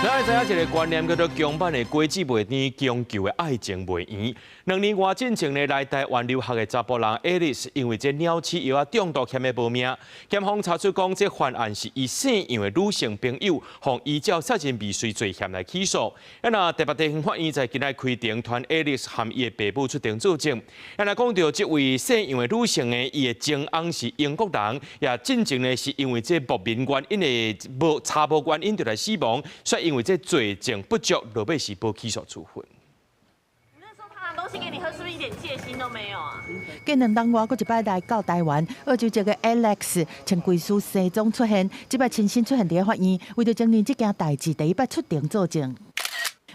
咱來知影一個觀念叫做強版的果子袂甜，強求的愛情袂圓。2年外進前呢，來台灣留學的查埔人愛麗絲，因為這鳥鼠藥仔中毒，險欲無命。檢方查出講，這犯案是伊姓楊的女性朋友，予依照殺人未遂罪嫌來起訴。啊，那台北地方法院在今仔開庭，傳愛麗絲和伊的爸母出庭作證。啊，若講著這位姓楊的女性呢，伊的前翁是英國人，也進前呢是因為這莫名原因的無查無原因就來死亡，煞因為這罪證不足，落尾是無起訴處分。你那時候他拿東西給你喝，是不是一點戒心都沒有啊？過2冬外，閣一擺來到台灣，澳洲籍的 Alex 穿規束西裝出現，這擺親身出現佇咧法院，為著證明這件代誌，第一擺出庭作證。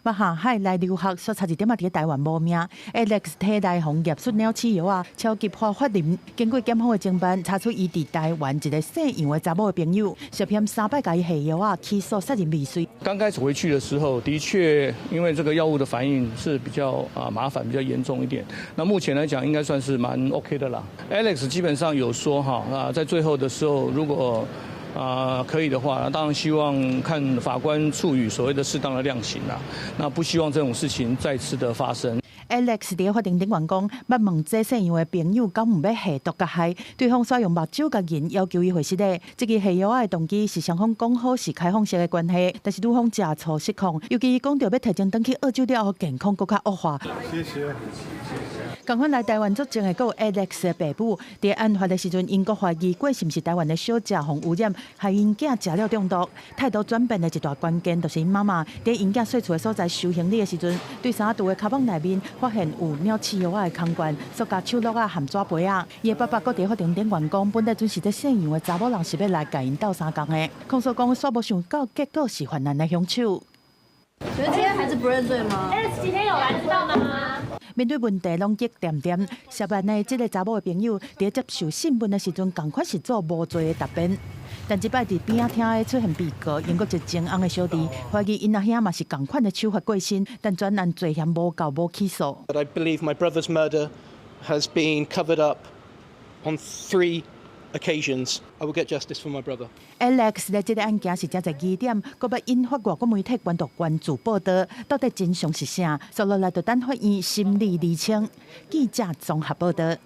欲下海來留學，煞差一點仔佇咧台灣無命。Alex 體內予驗出鳥鼠藥仔，超級華法林。經過檢方的偵辦，查出伊佇台灣一個姓楊的查某的朋友，涉嫌三擺共伊下藥仔，起訴殺人未遂。剛開始回去的時候，的確因為這個藥物的反應是比較麻煩、比較嚴重一點。那目前來講，應該算是蠻 OK 的啦。Alex 基本上有說哈啊，在最後的時候，如果可以的話，當然希望看法官處以所謂的適當的量刑啦。那不希望這種事情再次的發生。 Alex 佇法庭頂懸講，捌問這姓楊的朋友敢毋欲下毒共害，對方煞用目睭共銀要求伊回實咧。這個下藥仔的動機是雙方講好是開放式的關係，但是女方食醋失控，尤其伊講著欲提前轉去澳洲了後，健康閣較惡化。謝謝。仝款來台灣作證的，閣有 Alex 的爸母，佇案發的時陣，𪜶閣懷疑過是毋是台灣的小食予污染，害𪜶囝食了中毒。態度轉變的一大關鍵，就是𪜶媽媽佇𪜶囝稅厝的所在收行李的時陣，對衫櫥的跤蠓內面發現有鳥鼠藥仔的空罐、塑膠手橐仔含紙杯仔。伊的爸爸閣佇法庭頂懸講，本來準是這姓楊的查某人是欲來共𪜶鬥相共的，控訴講煞無想到結果是犯案的兇手。覺得今天還是不認罪嗎？Alex 今天有來知道嗎？面對問題攏激恬恬，涉案的這個查某的朋友，佇接受審問的時陣，仝款是做無罪的答辯。但這擺佇邊仔廳的出現被告英國籍前翁的小弟，懷疑𪜶阿兄嘛是仝款的手法過身，但全案罪嫌無夠無起訴。 But I believe my brother's murder has been covered up on three occasions. I will get justice for my brother. Alex 的這個案件是誠濟疑點，閣欲引發外國媒體關注關注報導，到底真相是啥？接落來就等法院審理釐清。記者綜合報導。